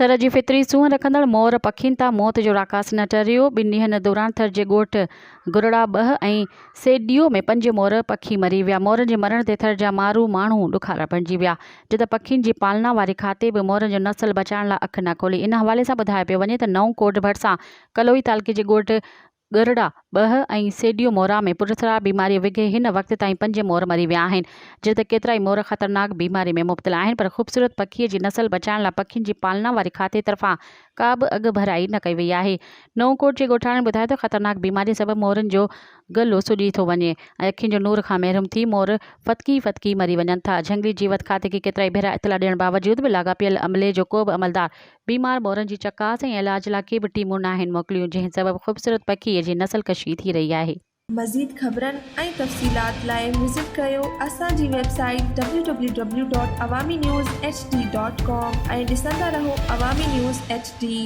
ٿر جي فطري سونهن رکندڙ مور پکين تان موت جو راڪاس نه ٽريو، ٻن ڏينهن دوران ٿر جي ڳوٺ گرڙا ٻهه ۽ سيڏيو ۾ پنج مور پکي مري ويا، مورن جي مرڻ تي ٿر جا مارو ماڻهو ڏکارا بڻجي ويا، جڏهن ته پکين جي پالنا واري کاتي به مورن جو نسل بچائڻ لاء اک نه کولي، ان حوالي سان ٻڌايو پيو وڃي ته نئون ڪوٽ ڀرسان ڪلوئي تعلقي جي ڳوٺ ڳرڙا، ٻهه ۽ سيڊيو مورا ۾ پراسرار بيماريء وگهي هن وقت تائين پنج مور مري ويا آهن، جڏهن ته ڪيترائي مور خطرناڪ بيماري ۾ مبتلا آهن پر خوبصورت پکيء جي نسل بچائڻ لاء پکين جي پالنا واري کاتي طرفان ڪا به اڳڀرائي نه ڪئي وئي آهي. نئون ڪوٽ جي ڳوٺاڻن ٻڌايو ته خطرناڪ بيماري سبب مورن جو گلو سڄي ٿو وڃي ۽ اکين جو نور کان محروم ٿي مور ڦٿڪي ڦٿڪي مري وڃن ٿا. جهنگلي جيوت کاتي کي ڪيترائي ڀيرا اطلاع ڏيڻ باوجود به لاڳاپيل عملي جو ڪو به عملدار بيمار مورن جي چڪاس ۽ علاج لاء ڪي به ٽيمون ناهن موڪليون، جنهن سبب خوبصورت پکيء جي نسل ڪشي ٿي رهي آهي. مزيد خبرن ۽ تفصيلات لاء وزٽ ڪريو اسان جي website W W W dot Awami news H D dot com ۽ ڏسندا رهو عوامي نيوز ايڇ ڊي.